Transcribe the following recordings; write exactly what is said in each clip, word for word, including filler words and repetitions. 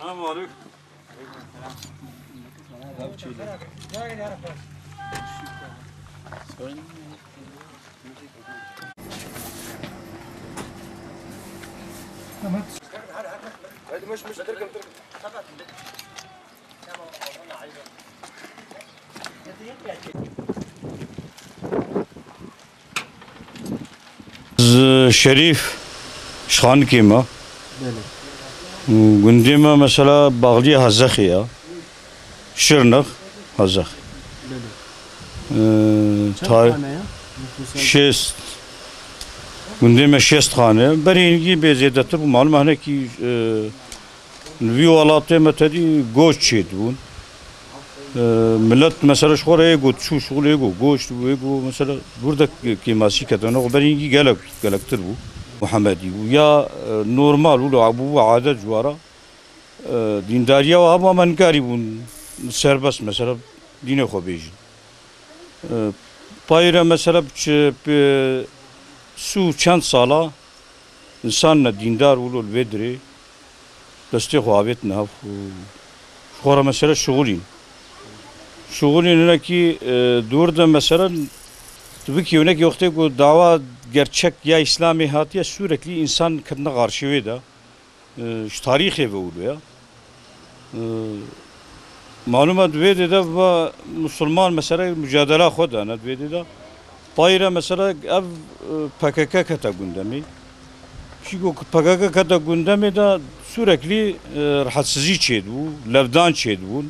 Selamun aleyküm. Ez Şerîf, ji Xanikê me. Belê. Û gundê me mesela baxliyê Hezexê ya. Şirnex, Hezexê. Belê. Ee, Çend tar- xane ya? Nüfusa- Şêst. Gundê me şêst xane. Berê hingî bê zêdetir bû. Malum e hinekî, e, Li vî welatê me tedî goç çêdibûn. E, milet mesela ji xwe re yê got çû şixulê yê got goç dibû, yê got mesela burada kêmasî ketine xwe berî gelek, gelektir bû. Muhemedî bû. Ya, e, normal û li bû adet ji wara, e, dîndariya we hebû, em nikarîbûn serbest mesela dînê xwe bêjin. E, payî re mesela bi çi, bi sû çend sala Însan ne dîndar wilo li vê dirê destê xwe avêtine hev û ji xwe re mesela şixulîn. Şixulîn hinekî, e, dûr de mesela tu bikî hinekî wextê ku dawa gerçek ya Îslamê hatiye, sûreklî însan ketine qarşî wê de. E, ji tarîxê ve wilo ya. Ee, malum e, di vê dê de va musulman mesela mucadela xwe dane di vê dê de. Payî re mesela ev, e, P K K kete gundemê. Çîko ku P K K kete gundemê de sürekli, e, rahatsizî çêdibû, levdan çêdibûn.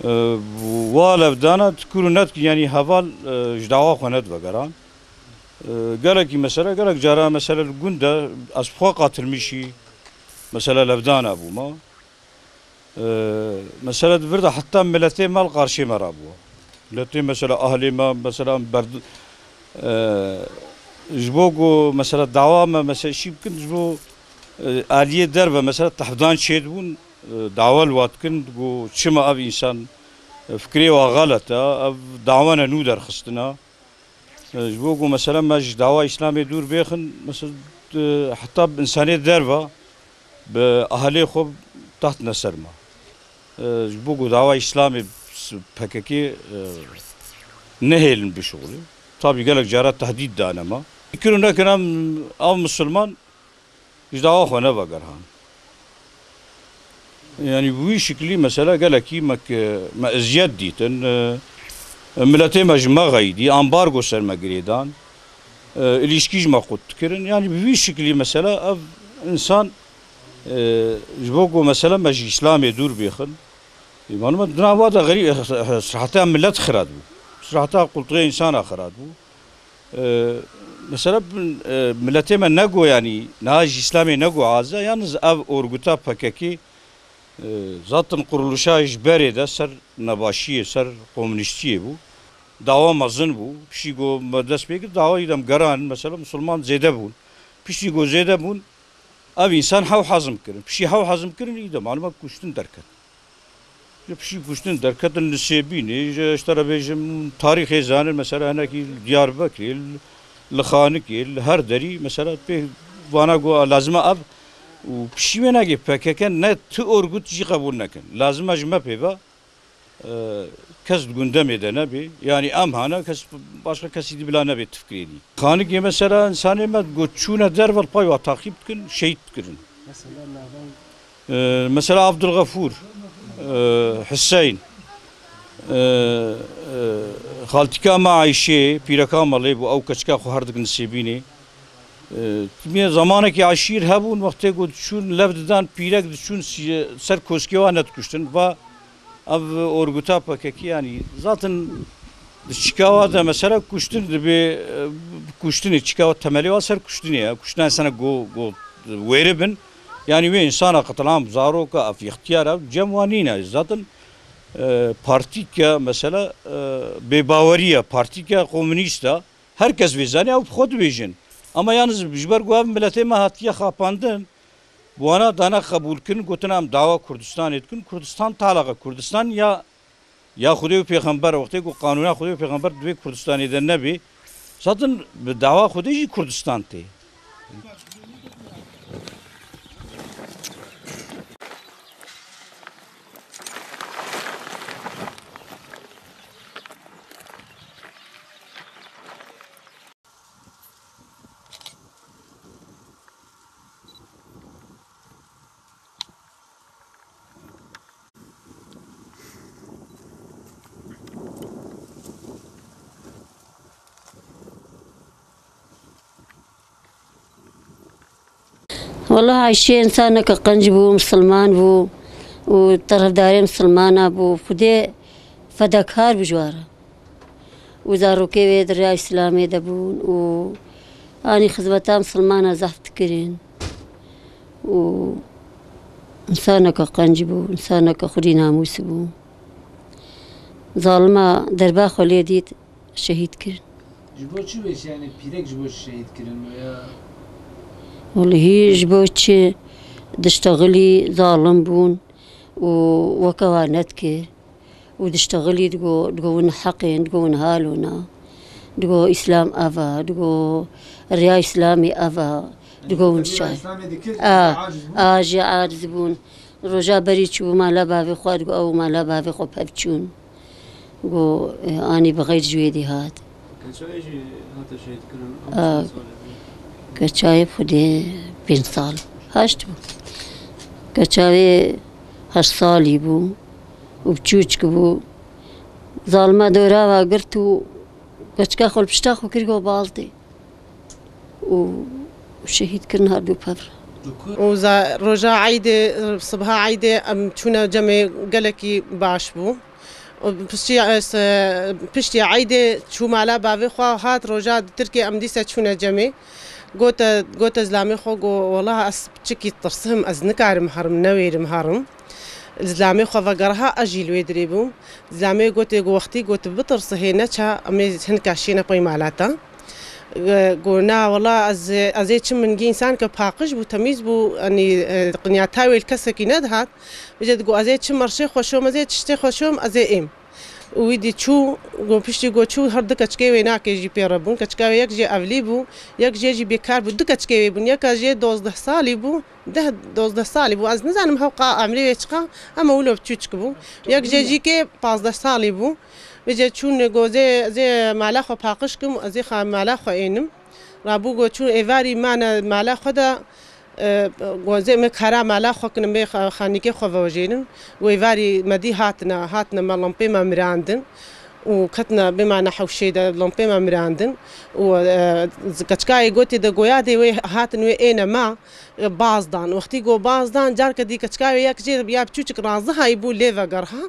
E, wa levdana dikir û nedikir, yanî heval, e, ji dawa xwe nedivegeran. E, gelekî mesela, gelek cara mesela li gund de ez bi xwe qatilmişî mesela levdana bûma. Ee, mesela di vir de heta miletê me li qarşê me rabû. Miletê mesela ahlê me, mesela em berdi-, ee, ji bo ku mesela dawa me mesela şî bikin, ji bo, ee, aliyê derve mesela tehdan çêdibûn, ee, dawa li wa dikin, ku çima ev însan, ee, fikrê wa xelet e, ev dawa ne nû derxistina. E, ji bo ku mesela me ji dawa Îslamê dûr bêxin, mesela, e, heta bi însanê derve bi ahlê xwe tahtine ser me. E, ji bo ku dawa Îslamê s-, P K K, e, nehêlin bişuxulin. Tabî gelek cara tehdîd dane me. Kir û nekir em, ev misilman ji dawa xwe nevegerhan. Yanî bi wî şiklî mesela gelekî me, me eziyet dîtin, e, miletê me ji me xeyidî, ambargo ser me girêdan, e, ilîşkî ji me qut dikirin. Yanî bi vî şiklî mesela ev însan, e, ji bo ku mesela me ji Îslamê dûr bêxin, e, malum e, di nava de xerî-, e, siheta milet xira dibû. Siheta qultuxê însana xira dibû. E, mesela, e, miletê me nego, yanî niha ji Îslamê nego aze, yalnız ev orguta P K K, e, zaten quruluşa ji berê de ser nebaşiyê, ser komunîstiyê bû. Dawa mezin bû. Piştî ku me dest pê kir, dawa îdem geran, mesela, musulman zêde bûn. Piştî ku zêde bûn, ev însan hew hazm kirin. Piştî hew hazm kirin, îdem, malum e, kuştin derket. Ji piştî kuştin derketin li Sêbînê, ji, ji te re bêjim, tarîxê zanin, mesela hinekî li Diyarbekirê, li, li Xanikê, li her derî, mesela pê vana got, lazim e ev û piştî wê nagê P K K ne ti orgut jî qebûl nekin. Lazim e ji me pê ve, e, kes di gundemê de nebê. Yanî em hane, kes, başka kesî dî bila nebê tifkirê dî. Xanikê mesela însanê me got çûne derve li pay wa taqîb dikin, şehîd dikirin. Mesela navên Ee, mesela Abdulxefûr, ee, Hiseyn, ee, ee, xaltîka me Ayşê, pîreka me lê bû, ew keçika xwe her dikin Sêbînê. Ee, timî zamanekî eşîr hebûn, wextê ku diçûn lev didan, pîrek diçûn si-, ser koskê wan nedikuştin. Va ev orguta P K K, yanî zaten di çika wa de mesela kuştin dibê, ee, kuştinê, çika wa temelê wa ser kuştinê ye. Kuştina sene go, go wêribin. Yanî wê însana qitilam, zaroka, ev îxtiyar, ev cem wan nîne. Zaten, e, partîke mesela, e, bêbawerî ye, partîke komûnîst e. Her kes vê zanî, ew bi xwe dibêjin. Ama yalnız ji ber ku ev miletê me hatiye xapandin, bi wana dane qebûlkirin, gotin em dawa Kurdistanê dikin. Kurdistan talaqa, Kurdistan ya Ya Xwedê û Pêxember, wextê ku qanûna Xwedê û Pêxember di vê Kurdistanê de nebê, zaten bi dawa Xwedê jî Kurdistan tê. Wela Ayşe însaneke qenc bû, misilman bû û terefdarê misilmana bû. Xwedê fedakar bû ji we re. Û zarokê wê di rêya Îslamê de bûn û anî xizmeta misilmana zehf dikirin. Û însaneke qenc bû, însaneke xwedî namûs bû. Zalima derba xwe lê dît, şehîd kirin. Ji bo çi wê, yanî pîrek ji bo çi şehîd kirin ya? Wellehî ji bo çi diştexilî zalim bûn û weke wan nedikir û diştexilî digo, digo win heqên, digo win halona, digo Îslam ev e, digo riya Îslamê ev e, digo win çay. A, a jî aciz bûn. Roja berî çûbû mala bavê xwe, digo ew mala bavê xwe pev çûn. Go, e, anî bi xeyr ji wê dî hat. Keçayê jî hate şehîdkirin, ew A, çend sal e? Keçayê xwedê pênc sal, heşt bû. Keçayê heşt salî bû û biçûçik bû. Zalima dora ve girt û keçika xwe li pişta xwe kir, go baldê. Û şehîd kirin her du pev re. Û za-, roja eydê, sibha eydê em çûne cemê gelekî baş bû. Û piştî, e, se-, piştî eydê çû mala bavê xwe, hat roja Tirkiyê em dîse çûne cemê. Gote, gote zilamê xwe, go, wela ez çikî tirsim, ez nikarim herim, newêrim herim. Zilamê xwe vegeriha, ez jî li wê dirê bûm. Zilamê gotê, go wextî got, bitirsi hê neça, em ê hinka şêne pey mala te. E, go, na, wela ez, ez ê çim, min gî însanke paqij bû, temîz bû, enî, e, qinyata wê li kesekî nedihat. Vêce digo, ez ê çim, merşê xwe şom, ez ê tiştê xwe şom, ez ê êm. Û wî dî çû, go piştî go çû, her du keçikê wê nakê jî pê re bûn. Keçika wê yek jê evlî bû, yek jê jî bêkar bû. Du keçikê wê bûn, yeka jê dozdeh salî bû, deh, dozdeh salî bû. Ez nizanim hewqa emrê wê çiqa, ema wilo biçûçik bû. Yek jê jî kê pazdeh salî bû. Vêce çûn go zê, zê mala xwe paqij kim, ez ê xa-, mala xwe ênim. Rabû go çûn êvarî mane mala xwe de, e, go zê me kara mala xwe kinim bê xa-, xanîkê xwe vewejênin. Go êvarî me dî hatine, hatine me lempê me mirandin. Û ketine bê mane hewşê de lempê me mirandin. Û, e, z-, keçikayê gotê de goya dê wê hatin wê êne me, e, baz dan. Wextî go baz dan, carke dî keçika wê yek jê ya biçûçik razihayî bû lê vegeriha.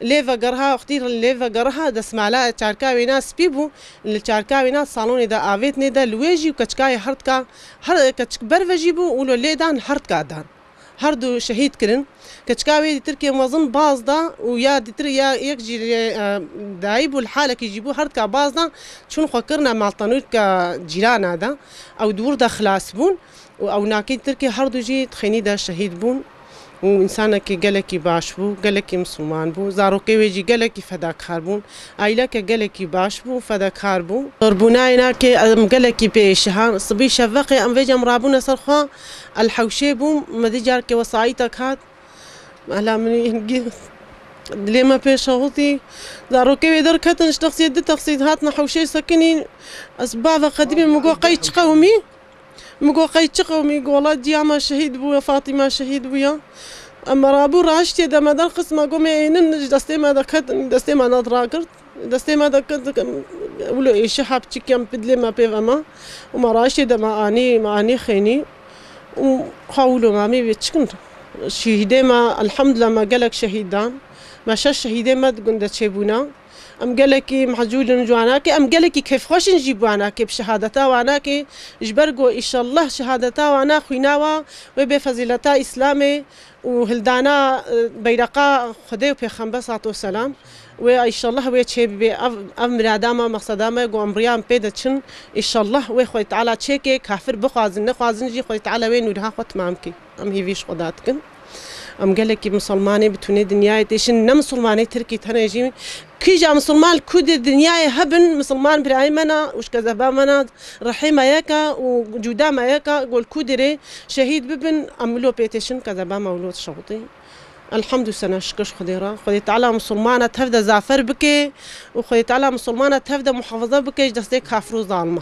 Lê vegeriha, wextî lê vegeriha, destmala çarka wê na spî bû, li çarka wê na salonê de avêtinê de, li wê jî û keçikayê herdika, her keçik berve jî bû û lo lê dan herdika dan. Her du şehîd kirin. Keçika wê dî Tirkiyê mezin baz da û ya dîtir ya yek jî, e, dayî bû, li halekî jî bû, herdika baz da, çûn xwe kirine maltenûrka cîrana de. Ew di wir de xilas bûn. Û ew nakî Tirkî her du jî di xênî de şehîd bûn û însanekî gelekî baş bû, gelekî misilman bû, zarokê wê jî gelekî fedakar bûn, aîleke gelekî baş bû, fedakar bû. Zorbûnayê nakê em gelekî pê êşihan, sibî şeveqê em vêca em rabûne ser xwe, el hewşê bûm, me dî carkê wesayîtek hat, mehla min hingî dilê me pê şewitî, zarokê wê derketin, ji texsiyê du texsî hatine hewşê sekinîn, ez bava qedimê min got qey çi qewimî? Min got, qey çi qewimî? Got, wela ciya me şehîd bûye, Fatîma şehîd bûye. Em me rabû raştiyê de me derxist, me got, me ênin ji destê me de ketin, destê me nedirakir. Destê me de ketin, wilo êşiha biçikî em pidlê me pê ve me. Û me raştiyê de me anî, me anî xênî. Û ha wilo me amê vê çikin. Şehîdê me, elhamdulillah, me gelek şehîd dan. Me şeş şehîdê me di gund de çêbûne. Em gelekî mehcûl in ji wanakê, em gelekî kêfxweş in jî bi wanakê, bi şehadeta wanakê, ji ber ku îşellah şehadeta wana xwîna wa wê bê fezîleta Îslamê û hildana, e, beyreqa Xwedê û Pêxember salatu selam wê îşellah wê çê bibe. Ev, ev mirada me, mexseda me ku em riya em pê de çin, îşellah wê Xwedê Teala çêke, kafir bixwazin, nexwazin jî Xwedê Teala wê nûriha xwe timam ke. Em hêvî ji Xweda dikin. Em gelekî misilmanê bi tunê dinyayê têşin, ne misilmanê Tirkî tenê jî. Kîja misilman li ku di dinyayê hebin, misilman birayê me ne û ji kezeba me ne, rihê me yek e û cuda me yek e, ku li ku dirê şehîd bibin, em wilo pê têşin, kezeba me wilo dişewitî. Elhamdü sena şikir ji Xwedê re. Xwedê Teala misilmana tev de zafer bike û Xwedê Teala misilmana tev de muhafaza bike ji destê kafir û zalima.